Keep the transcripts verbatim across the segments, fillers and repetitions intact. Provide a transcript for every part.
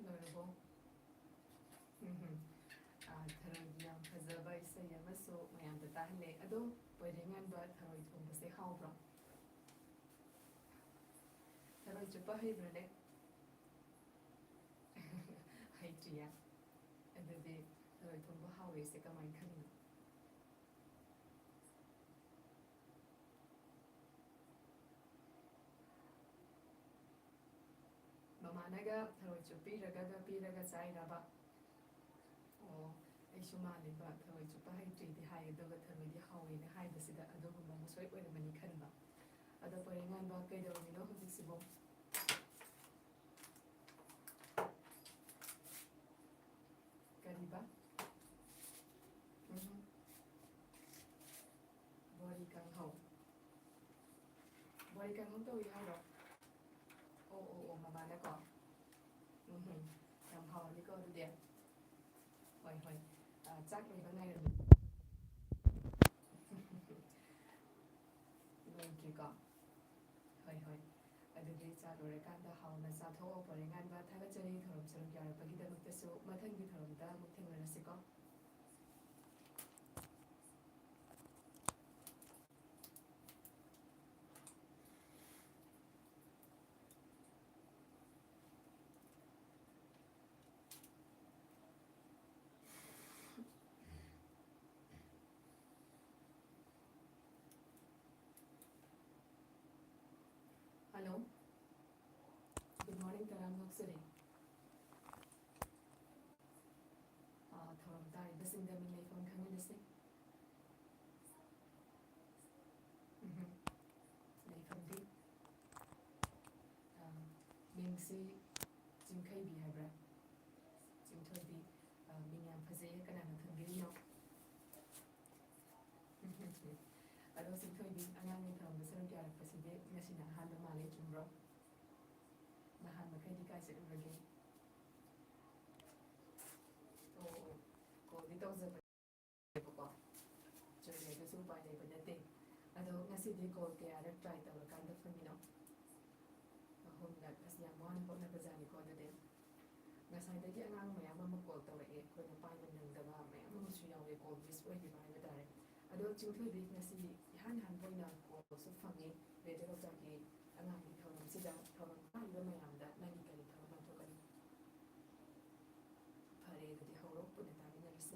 ꯂꯣꯏꯔꯕꯣ? ꯎꯝ꯫ ꯑꯥ, ꯊꯔꯣꯏꯒꯤ ꯌꯥꯝ ꯐꯖꯕ ꯏꯁꯩ ꯑꯃꯁꯨ ꯃꯌꯥꯝꯗ ꯇꯥꯍꯜꯂꯦ꯫ ꯑꯗꯣ, ꯄꯣꯏꯔꯩꯉꯥꯟꯕ, ꯊꯔꯣꯏ ꯊꯣꯡꯕꯁꯦ ꯍꯥꯎꯕ꯭ꯔꯣ? ꯊꯔꯣꯏ ꯆꯨꯞꯄ ꯍꯩꯕ꯭ꯔꯅꯦ? ꯍꯩꯇ꯭ꯔꯤꯌꯦ? ꯑꯗꯨꯗꯤ ꯊꯔꯣꯏ ꯊꯣꯡꯕ ꯍꯥꯎꯋꯦꯁꯦ ꯀꯃꯥꯏꯅ ꯈꯪꯉꯤꯅꯣ? ꯃꯃꯥꯅꯒ ꯊꯔꯣꯏ ꯆꯨꯞꯄꯤꯔꯒꯒ ꯄꯤꯔꯒ ꯆꯥꯏꯔꯕ? ꯑꯣ, ꯑꯩꯁꯨ ꯃꯥꯜꯂꯦꯕ, ꯊꯔꯣꯏ ꯆꯨꯞꯄ ꯍꯩꯇ꯭ꯔꯤꯗꯤ ꯍꯥꯏ, ꯑꯗꯨꯒ ꯊꯔꯣꯏꯗꯤ ꯍꯥꯎꯋꯦꯅ ꯍꯥꯏꯕꯁꯤꯗ ꯑꯗꯨꯒꯨꯝꯕ ꯑꯃ ꯁꯣꯏ ꯑꯣꯏꯔꯝꯃꯅꯤ ꯈꯟꯕ꯫ ꯑꯗꯣ ꯄꯣꯏꯔꯩꯉꯥꯟꯕ, ꯀꯩꯗꯧꯔꯝꯃꯤꯅꯣ ꯍꯧꯖꯤꯛꯁꯤꯕꯣ? ꯀꯔꯤꯕ? ꯎꯝ꯫ ꯕꯣꯔꯤ ꯀꯥꯡꯍꯧ꯫ ꯕꯣꯔꯤ ꯀꯥꯡꯍꯧ ꯇꯧꯏ ꯍꯥꯏꯔꯣ? ꯑꯣ, ꯑꯣ, ꯑꯣ, ꯃꯃꯥꯅꯀꯣ? ꯎꯝ ꯍꯨꯝ꯫ ꯌꯥꯝ ꯍꯥꯎꯔꯅꯤꯀꯣ ꯑꯗꯨꯗꯤ꯫ ꯍꯣꯏ, ꯍꯣꯏ꯫ ꯑ, ꯆꯥꯛ ꯂꯣꯏꯕ ꯉꯥꯏꯔꯝꯃꯤ꯫ ꯂꯣꯏꯗ꯭ꯔꯤꯀꯣ? ꯍꯣꯏ, ꯍꯣꯏ꯫ ꯑꯗꯨꯗꯤ ꯆꯥꯛ ꯂꯣꯏꯔꯀꯥꯟꯗ ꯍꯥꯎꯅ ꯆꯥꯊꯣꯛꯑꯣ, ꯄꯣꯏꯔꯩꯉꯥꯟꯕ꯫ ꯊꯥꯒꯠꯆꯔꯤ ꯊꯧꯔꯝ ꯁꯔꯨꯛ ꯌꯥꯔꯛꯄꯒꯤꯗꯃꯛꯇꯁꯨ꯫ ꯃꯊꯪꯒꯤ ꯊꯧꯔꯝꯗ ꯑꯃꯨꯛ ꯊꯦꯡꯅꯔꯁꯤꯀꯣ꯫ Hello. Good morning, ꯇꯔꯥꯝ ꯉꯥꯛꯆꯔꯤ꯫ ꯑꯥ, ꯊꯧꯔꯝ ꯇꯥꯔꯤꯕꯁꯤꯡꯗ ꯃꯤꯡ ꯂꯩꯐꯝ ꯈꯪꯍꯜꯂꯁꯤ꯫ ꯎꯝꯍꯨꯝ꯫ ꯂꯩꯐꯝꯗꯤ? ꯑꯥ, ꯃꯤꯡꯁꯤ ꯆꯤꯡꯈꯩꯕꯤ ꯍꯥꯏꯕ꯭ꯔꯥ? ꯆꯤꯡꯊꯣꯏꯕꯤ꯫ ꯑꯥ, ꯃꯤꯡ ꯌꯥꯝ ꯐꯖꯩꯌꯦ, ꯀꯅꯥꯅ ꯊꯣꯟꯕꯤꯔꯤꯅꯣ? ꯑꯗꯣ ꯆꯤꯡꯊꯣꯏꯕꯤ, ꯑꯉꯥꯡꯒꯤ ꯊꯧꯔꯝꯗ ꯁꯔꯨꯛ ꯌꯥꯔꯛꯄꯁꯤꯗꯤ ꯉꯁꯤꯅ ꯑꯍꯥꯟꯕ ꯃꯥꯜꯂꯦ, ꯆꯨꯝꯕ꯭ꯔꯣ? ꯅꯍꯥꯟ ꯃꯈꯩꯗꯤ ꯀꯥꯏ ꯆꯠꯂꯨꯔꯒꯦ? ꯑꯣ, ꯑꯣ, ꯀꯣꯜꯗꯤ ꯇꯧꯖꯕꯅꯦꯕꯀꯣ꯫ ꯆꯨꯝꯃꯦ, ꯑꯗꯨꯁꯨ ꯎꯄꯥꯏ ꯂꯩꯕ ꯅꯠꯇꯦ꯫ ꯑꯗꯣ ꯉꯁꯤꯗꯤ ꯀꯣꯜ ꯀꯌꯥꯔꯛ ꯇ꯭ꯔꯥꯏ ꯇꯧꯔꯀꯥꯟꯗ ꯐꯪꯉꯤꯅꯣ? ꯑꯍꯨꯝꯂꯛ꯫ ꯑꯁ, ꯌꯥꯝ ꯋꯥꯅ ꯍꯣꯠꯅꯕꯖꯥꯠꯅꯤꯀꯣ ꯑꯗꯨꯗꯤ꯫ ꯉꯁꯥꯏꯗꯒꯤ ꯑꯉꯥꯡ ꯃꯌꯥꯝ ꯑꯃ ꯀꯣꯜ ꯇꯧꯔꯛꯑꯦ, ꯑꯩꯈꯣꯏꯅ ꯄꯥꯏꯕ ꯅꯪꯗꯕ ꯃꯌꯥꯝ ꯑꯃꯁꯨ ꯌꯥꯎꯋꯦ, ꯀꯣꯜ ꯃꯤꯁ ꯑꯣꯏꯈꯤꯕ ꯍꯥꯏꯕ ꯇꯥꯔꯦ꯫ ꯑꯗꯣ ꯆꯤꯡꯊꯣꯏꯕꯤ ꯉꯁꯤ ꯏꯍꯥꯟ ꯍꯥꯟꯕ ꯑꯣꯏꯅ ꯀꯣꯜꯁꯨ ꯐꯪꯉꯤ꯫ ꯔꯦꯗꯤꯑꯣ ꯂꯣꯛꯇꯥꯛꯀꯤ ꯑꯉꯥꯡꯒꯤ ꯊꯧꯔꯝꯁꯤꯗ ꯊꯧꯔꯝ ꯄꯥꯡꯂꯤꯕ ꯃꯌꯥꯝꯗ ꯅꯪꯒꯤ ꯀꯔꯤ ꯊꯧꯔꯝ ꯄꯥꯡꯊꯣꯛꯀꯅꯤ? ꯐꯔꯦ, ꯑꯗꯨꯗꯤ ꯍꯧꯔꯣ, ꯄꯨꯟꯅ ꯇꯥꯃꯤꯟꯅꯔꯁꯤ꯫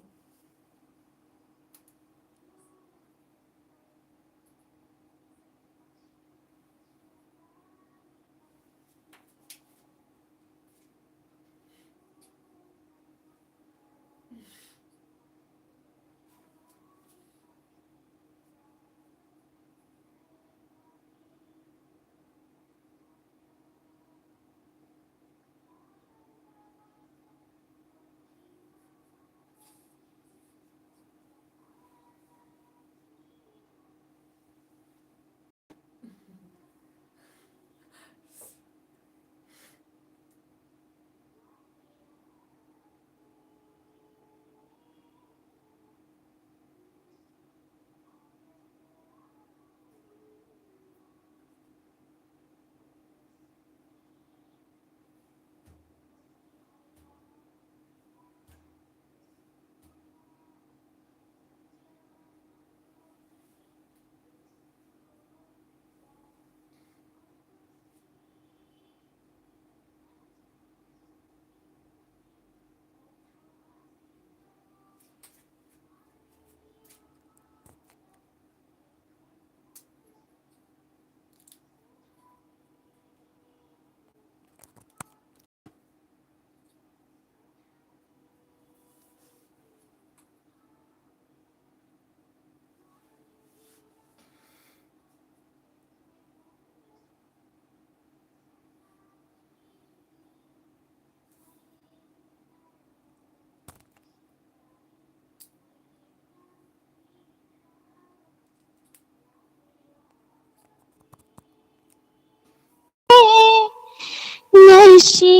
ꯅꯨꯡꯁꯤ